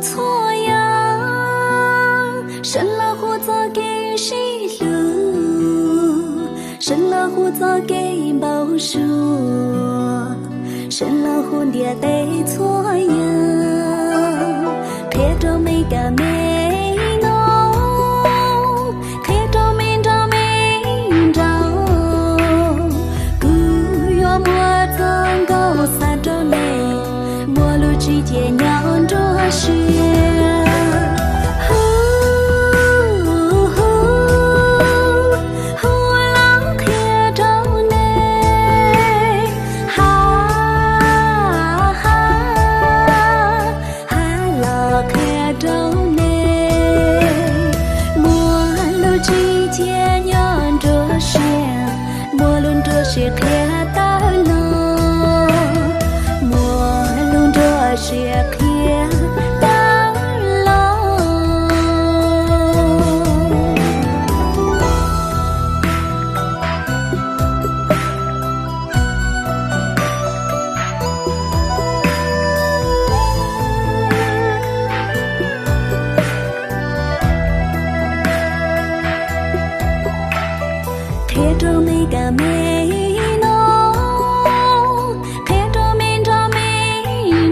txhua yam, sawv los hu txoj kev sib hlub, sawv los hu txoj kev npau suav, sawv los hu ntiaj teb txhua yam, qhia rau me kab me noog, qhia rau me nroj me nraug. Kuv yuav muab txoj nkauj xa rau nej, muaj lus tsis cia nyob nruab siab. Hu, hu, hu los qhia rau nej, ha, ha, ha los qhia rau nej. Muaj lus tsis cia nyob nruab siab, muaj lus nruab siab qhia tawm los, muaj lus nruab siab qhia tawm los. Qhia rau me kab me noog, qhia rau me nroj me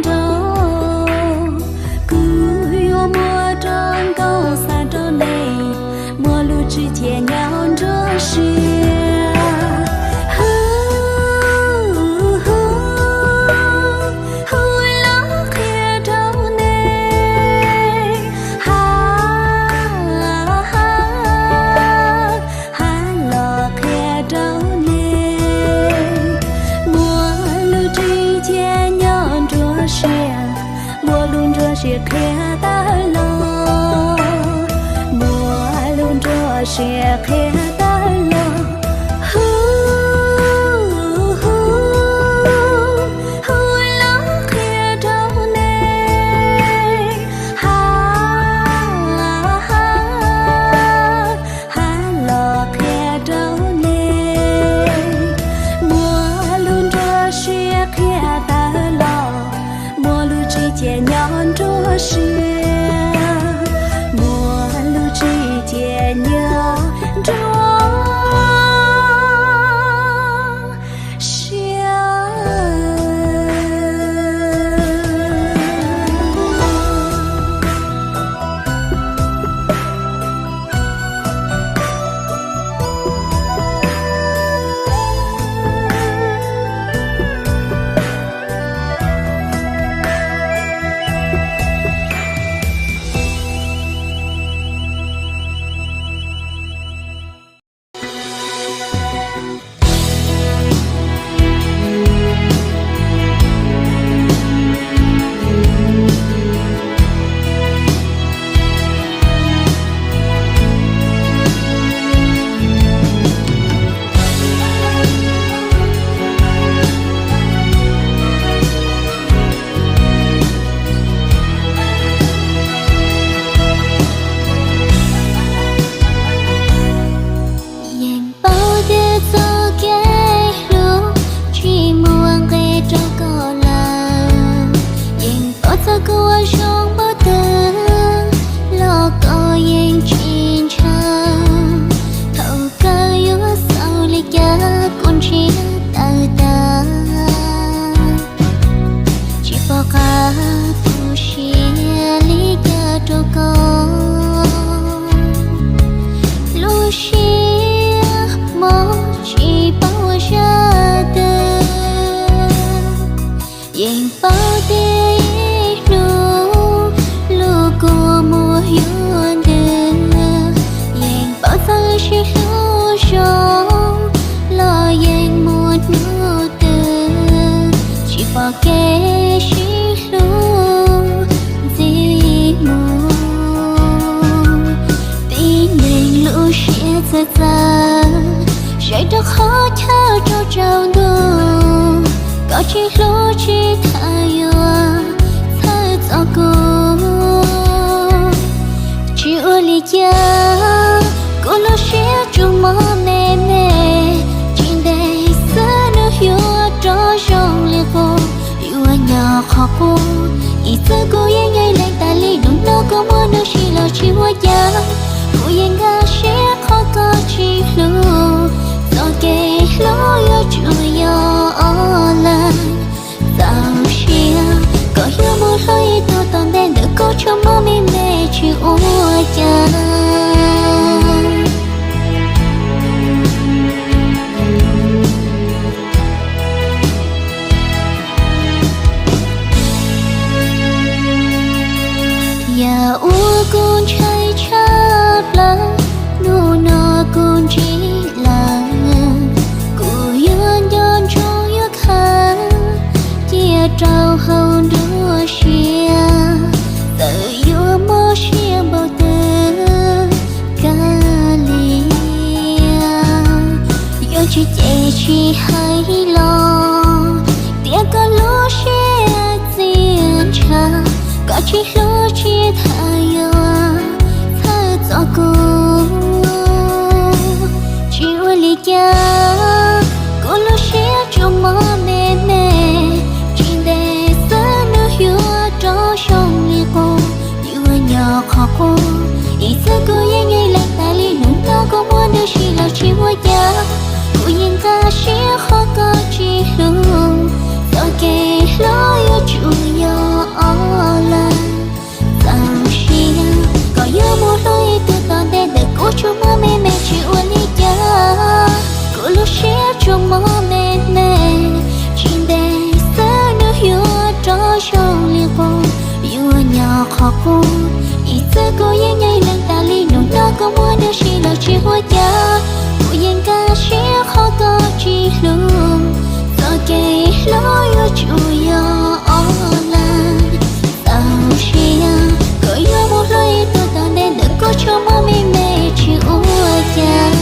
nraug. Kuv yuav muab txoj nkauj xa rau nej, muaj lus tsis cia nyob nruab siab. Hu, hu, hu los qhia rau nej, ha, ha, ha los qhia rau nej. Muaj lus tsis cia nyob nruab siab, muaj lus nruab siab qhia tawm los, muaj lus nruab siab qhia tawm los. Hu, hu, hu los qhia rau nej, ha, ha, ha los qhia rau nej. Muaj lus nruab siab qhia tawm los, muaj lus tsis cia nyob nruab siab, muaj lus tsis cia nyob nruab siab. Yeej paub tias txoj kev hlub tsis muaj nqis rau koj lawm. Yeej paub txog kuv ua zoo npaum twg los koj yeej tsis ntshaw. Thaum kawg yuav xaus li cas kuv ntsiag tawv tag. Tsis pom qab tu siab li cas rau koj. Lub siab mob tsis paub ua zaj twg. Yeej paub tias ib hnub lub kua muag yuav ntws. Yeej paub txog wb sib hlub zoo los yeej muaj hnub twg. Tsis pom kev sib hlub ntxiv mus. Tib neeg lub siab txawv txawv, saib rau qhov chaw rau tsaus ntuj. Koj tsis hlub tsis tham yuav txhawj txog kuv. Tsis ua li cas, kuv lub siab tsuas mob me me. Tsis ntev xwb nws yuav rov zoo li qub, yuav nyob qhov qub. Ib txwm kuv yeej nyob ib leeg tas li Tsis hais los tias koj lub siab txias ntsha, koj tsis hlub tsis tham yuav txhawj txog kuv. Tsis ua li cas, kuv lub siab tsuas mob me me, tsis ntev xwb hnub yuav rov zoo li qub, yuav nyob qhov qub. Ib txhia kuv yeej nyob ib leeg tas li, hnub no kuv muaj dab tsi los tsis ua cas, kuv yeej nkag siab qhov koj tsis hlub, txoj kev hlub yuav tsum yog ob leeg. Txaus siab koj yuav mus hlub ib tug tom ntej ntawm kuv tsuas mob me me, tsis ua li cas, kuv lub siab tsuas mob me me, tsis ntev xwb hnub yuav rov zoo li qub, yuav nyob qhov qub. Ib txhia kuv yeej nyob ib leeg tas li, hnub no kuv muaj dab tsi los tsis ua cas, kuv yeej nkag siab qhov koj tsis hlub, txoj kev hlub yuav tsum yog ob leeg. Txaus siab koj yuav mus hlub ib tug tom ntej ntawm kuv tsuas mob me me, tsis ua cas.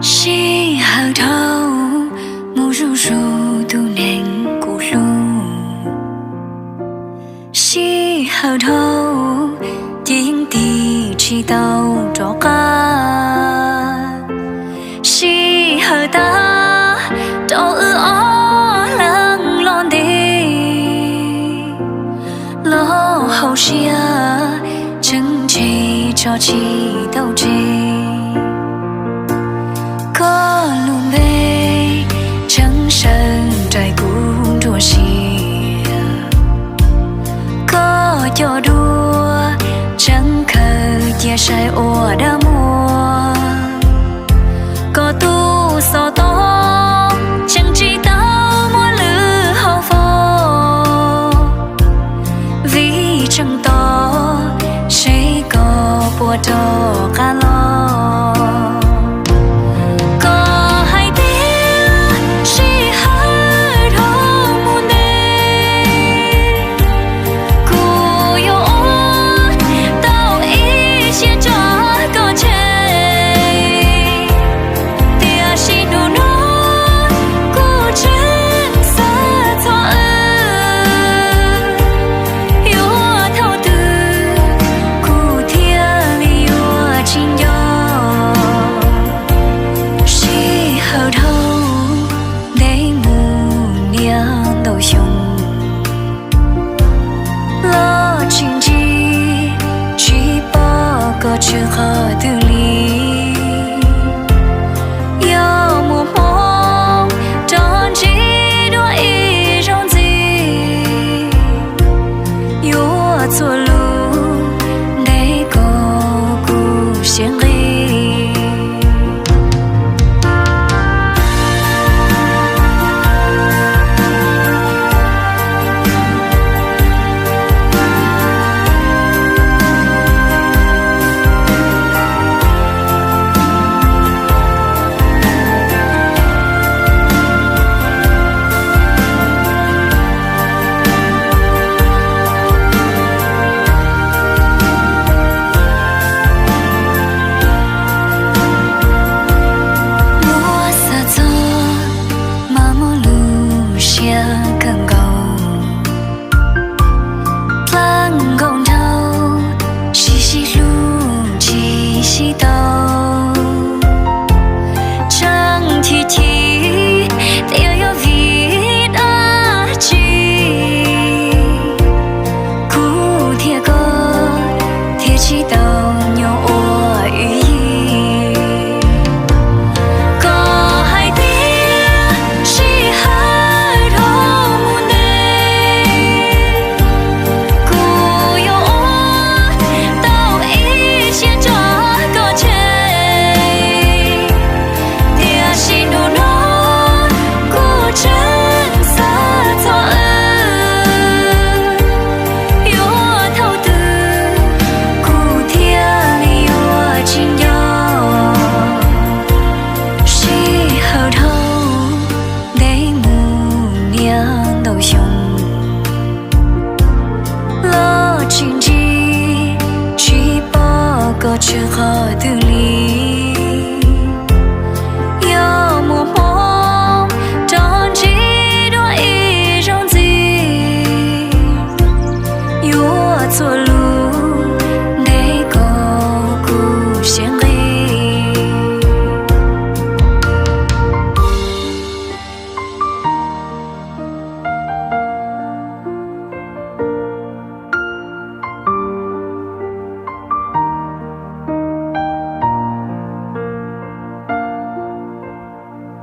Sij hawm dhau mus zuj zus tus neeg kuv hlub, sij hawm dhau ces yeej tig tsis tau rov qab. Sij hawm tas rau wb ob leeg los ntev, los hauv siab tseem ntshe tso tsis tau tseg. Koj lub npe tseem sawv nraim kuv nruab siab, koj cov duab tseem khaws cia saib ua dab muag. Koj tus xov tooj tseem tsis tau muaj lwm hauv fo, vim tseem tos seb koj puas rov qab los. Koj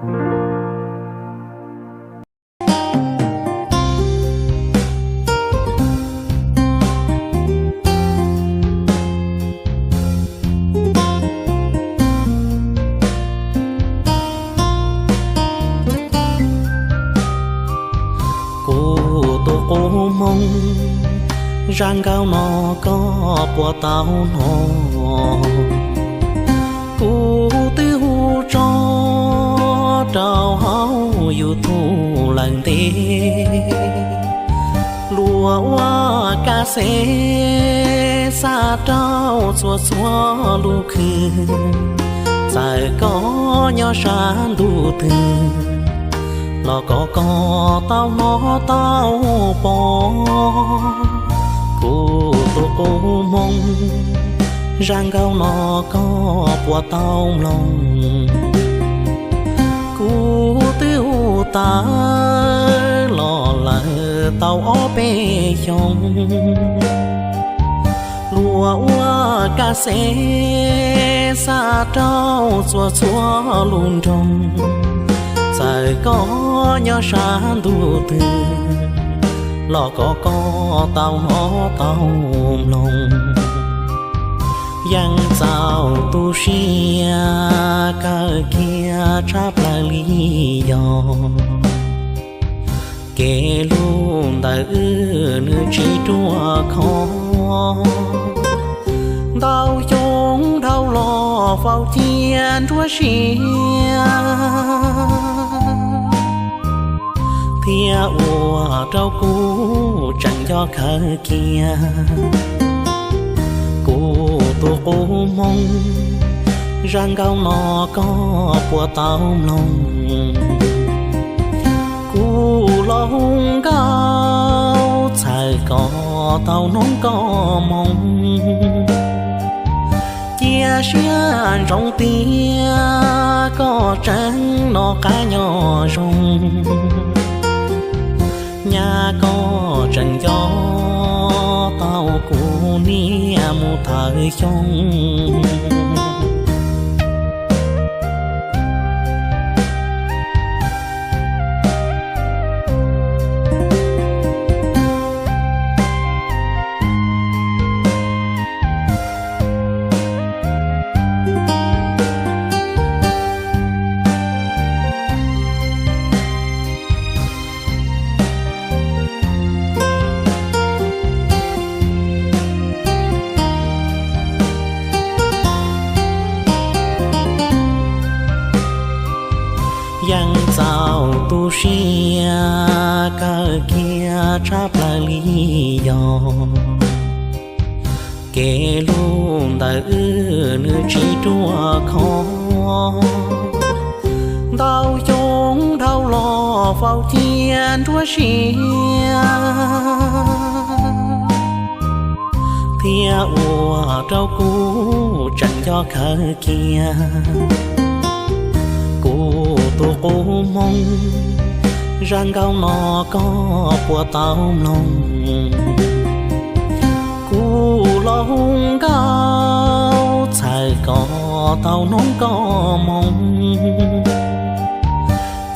Kuv tus qub hmoob, zaj nkauj no koj puas tau hnov? Kuv twb hu tso rau hauv YouTube lawm ntev, luag ua kas xev xa rau txhua txhua lub khw. Txawm koj nyob sab ntuj twg los kom koj tau hnov tau pom. Kuv tus qub hmoob, zaj nkauj no koj puas tau mloog? Kuv twb hu tawv los lawm tau ob peb xyoos, luag ua kas xev xa rau txhua txhua lub nroog. Txawm koj nyob sab ntuj twg los kom koj tau hnov tau mloog. Yeej txaus tu siab kawg kiag tshaj plaws li yog kev hlub ntawm wb nws tsis ruaj khov. Ntau xyoo dhau los faus cia nruab siab, thiab ua rau kuv tseem nco khawv kiag. Kuv tus qub hmoob, zaj nkauj no koj puas tau mloog? Kuv los hu nkauj txhawm kom tau hnov koj moo, cia siab ntsoov tias koj tseem noj qab nyob zoo. Nyab koj tseem nco tau kuv niam mus thawm xyoo. Yeej txaus tu siab kawg kiag tshaj plaws li yog kev hlub ntawm wb nws tsis ruaj khov. Ntau xyoo dhau los faus cia nruab siab, thiab ua rau kuv tseem nco khawv kiag. Kuv tus qub hmoob, zaj nkauj no koj puas tau mloog? Kuv los hu nkauj txhawm kom tau hnov koj moo,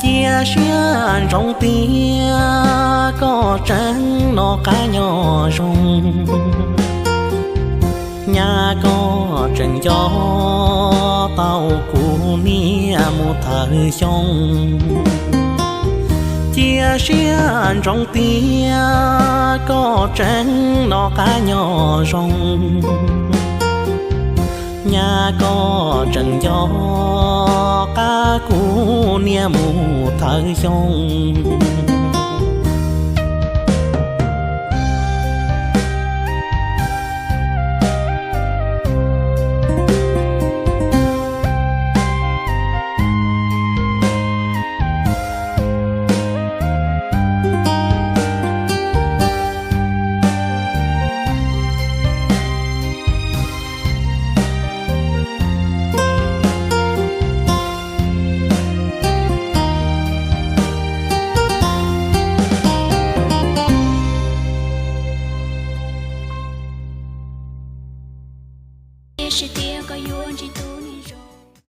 cia siab ntsoov tias koj tseem noj qab nyob zoo. Nyab koj tseem nco tau kuv niam mus thawm xyoo, cia siab ntsoov tias koj tseem noj qab nyob zoo. Nyab koj tseem nco qab kuv niam mus thawm xyoo. Tiam sis tias koj yuav ntsib tus